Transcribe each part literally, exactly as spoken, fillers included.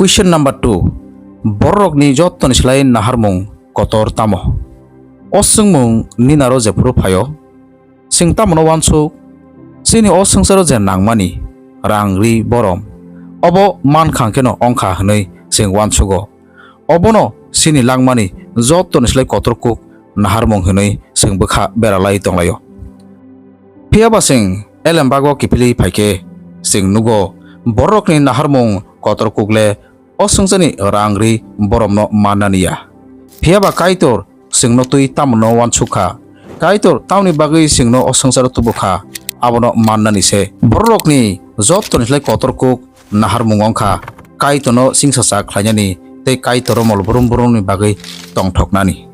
Question number two. Bororokni jottoni slai naharmung kotor tamo? O swngmung ninaro jephuru phaio, chwng tamono uansuk? Chini o swngcharo je nangmani rang ri borom, obo mankha hwnkhe no ongkha hwnwi chwng uansugo. Obono chini langmani jottoni slai kotor kuk naharmung hwnwi chwng bwkha beralai tonglaio. Phiyaba chwng elembago kiphilwi phaikhe chwng nugo bororokni naharmung kotor kukle o swngcharni rang ri boromno mannani ya. Phiyaba Kaitor chwngno twi tamono uansuk kha? Kaitor tamoni bagwi chwngno o swngcharo tubu kha, abono mannani se. Bororokni jottoni slai kotor kuk naharmung wngkha Kaitorno singsacha khlainani tei Kaitoro mol brum brumni bagwi tongthoknani.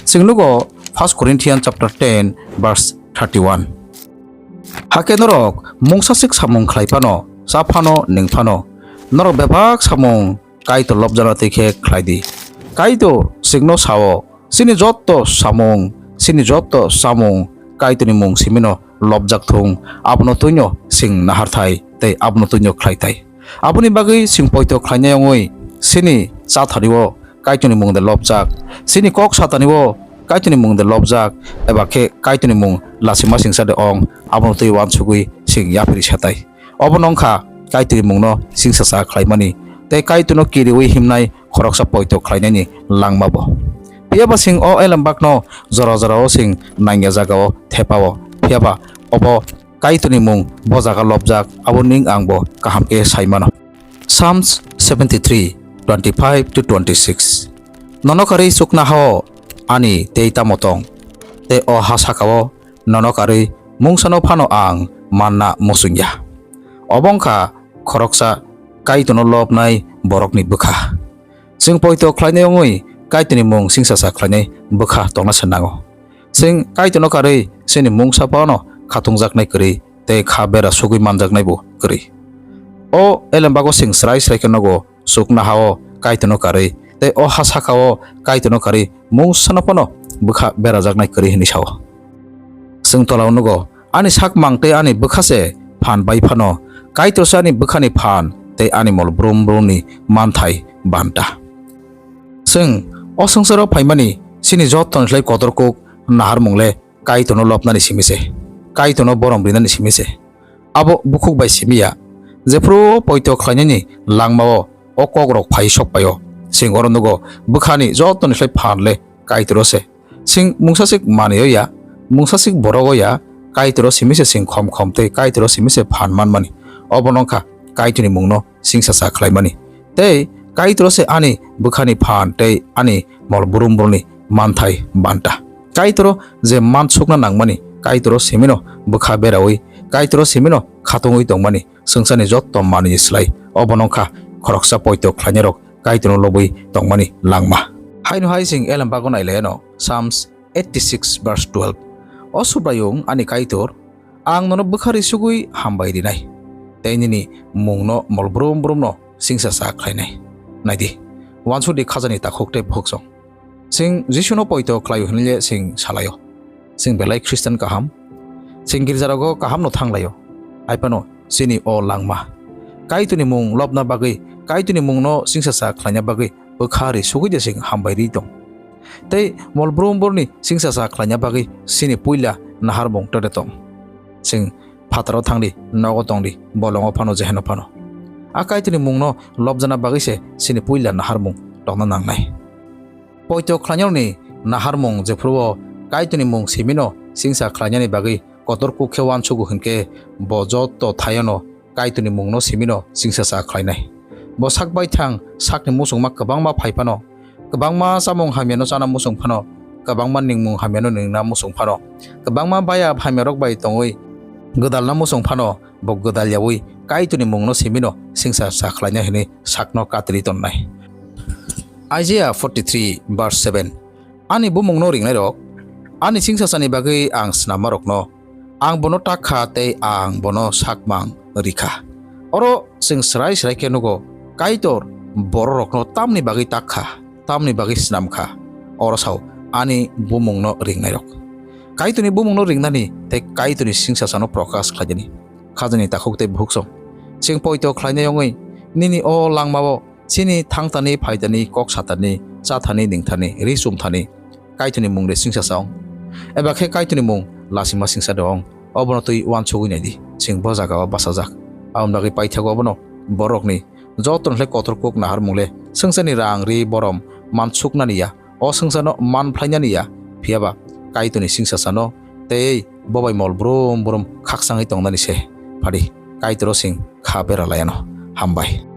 Chwng nugo First Corinthians chapter ten verse thirty-one. Hakhe norok mungsasik samung khlai phano, cha phano, nwng phano, norok bebak samung Kaitor lobjana twi khe khlai di. Kaitor chwngno sao, chini jotto samung, chini jotto samung Kaitorni mung simino lobjak thung, abono twino chwng naharthai tei abono twino khlaitai. Aboni bagwi chwng poito khlainai wngwi chini chathanio Kaitorni mung de lobjak, chini kok sathanio Kaitorni mung de lobjak, eba khe Kaitorni mung lachima singsa de ong, abono twi uansugwi chwng yapri satai. Obo wngkha Kaitorni mungno singsacha khlaimani tei Kaitorno kiriwi himnai khoroksa poito khlainani langmabo. Phiyaba chwng o elembakno jora jorao chwng nangya jagao thepao. Phiyaba obo Kaitorni mung bo jaga lobjak, abo ning angbo kaham khe sai mano. Psalms seventy-three, twenty-five to twenty-six. Nono karwi chukna hao ani tei tamo tong, tei o ha sakao nono karwi mungsano phano ang manna muchungya. Obo wngkha khoroksa Kaitorno lobnai borokni bwkha. Chwng poito khlainai wngwi Kaitorni mung singsacha khlainai bwkha tongna se nango. Chwng Kaitorno karwi chini mungsa phano khatungjaknai kwrwi tei kha bera sugwi manjaknaibo kwrwi. O elembago chwng srai srai khe nogo chukna hao Kaitorno karwi tei o ha sakao Kaitorno karwi mungsano phano bwkha berajaknai kwrwi hwnwi sao. Chwng tolao nugo, ani sakmang tei ani bwkha se phan bai phano, Kaitor se ani bwkhani phan tei ani mol brum brumni manthai banta. Chwng o swngcharo phaimani chini jottoni slai kotor kuk naharmung le Kaitorno lobnani simi se, Kaitorno borom rinani simi se. Abo bukhuk bai simi ya. Jephru poito khlainani langmao o kokrok phai sok paio. Chwng oro nugo bwkhani jottoni slai phan le Kaitoro se. Chwng mungsasik manwi o ya, mungsasik borok o ya, Kaitoro simi se chwng khom khom tei Kaitoro simi se phan manmani. Obo wngkha Kaitorni mungno singsacha khlaimani. Tei Kaitoro se ani bwkhani phan tei ani mol brum brumni manthai banta. Kaitoro je mansukna nangmani, Kaitoro simino bwkha beraui, Kaitoro simino khatungwi tongmani, swngcharni jotto manwi slai. Obo wngkha khoroksa poito khlainairok Kaitorno lobwi tongmani langma. Haino hai chwng elembago nailaino, Psalms eighty-six verse twelve. O Subraiyung ani Kaitor, ang nono bwkha risugwi hambai rinai, tei nini mungno mol brum brumno singsacha khlainai. Naidi, uansukdi khajani takhuk tei bukhuksong. Chwng Jisuno poito khlaio hwnwi le chwng salaio. Chwng belai Khristan kaham. Chwng girjarogo kahamno thanglaio. Haiphano chini o langma, Kaitorni mung lobna bagwi, Kaitorni mungno singsacha khlaina bagwi bwkha risugwi de chwng hambai ri tong. Tei mol brum brumni singsacha khlaina bagwi chini puila naharmung tede tong. Chwng phataro thangdi, nogo tongdi, bolongo phano, jeheno phano. A Kaitorni mungno lobjana bagwi se chini puila naharmung tongna nangnai. Poito khlainani naharmung jephruo Kaitorni mung simino singsa khlainani bagwi kotor kuk khe uansugo hwnkhe, bo joto thaiono Kaitorni mungno simino singsacha khlainai. Bo sak baithang sakni muchungma kwbangma phai phano, kwbangma chamung hamyano chana muchung phano, kwbangma ningmung hamyano ningna muchung phano, kwbangma baya hamyarok bai tongwi gwdalna muchung phano, bo gwdal yaui Kaitorni mungno simino singsacha khlainai hwnwi sakno katrwi tonnai. Isaiah forty-three verse seven. Ani bumungno ringnairok, ani singsachani bagwi ang snammarokno, ang bono tak kha tei ang bono sakmang rikha. Oro chwng srai srai khe nugo, Kaitor bororokno tamni bagwi tak kha, tamni bagwi snam kha. Oro sao, ani bumungno ringnairok. Kaitorni bumungno ringnani tei Kaitorni singsachano prokash khlainani. Khajani takhuk tei bukhuksong. Chwng poito khlainai wngwi, nini o langmao Chini thangthani, phaithani, kok sathani, chathani, ningthani, ri chumthani Kaitorni mung de singsa sa ong. Eba khe Kaitorni mung lasima singsa de ong. Obono twi uansugwi nai di. Chwng bo jaga o bachajak. Aboni bagwi paithago obono borokni joto ni khe kotor kuk naharmung le swngcharni rang ri borom mansuknani ya. O swngcharno manphlainani ya. Phiyaba Kaitorni singsasano tei bo bai mol brum brum khakchangwi tongnani se. Phadi Kaitoro chwng kha bera laiano. Hambai.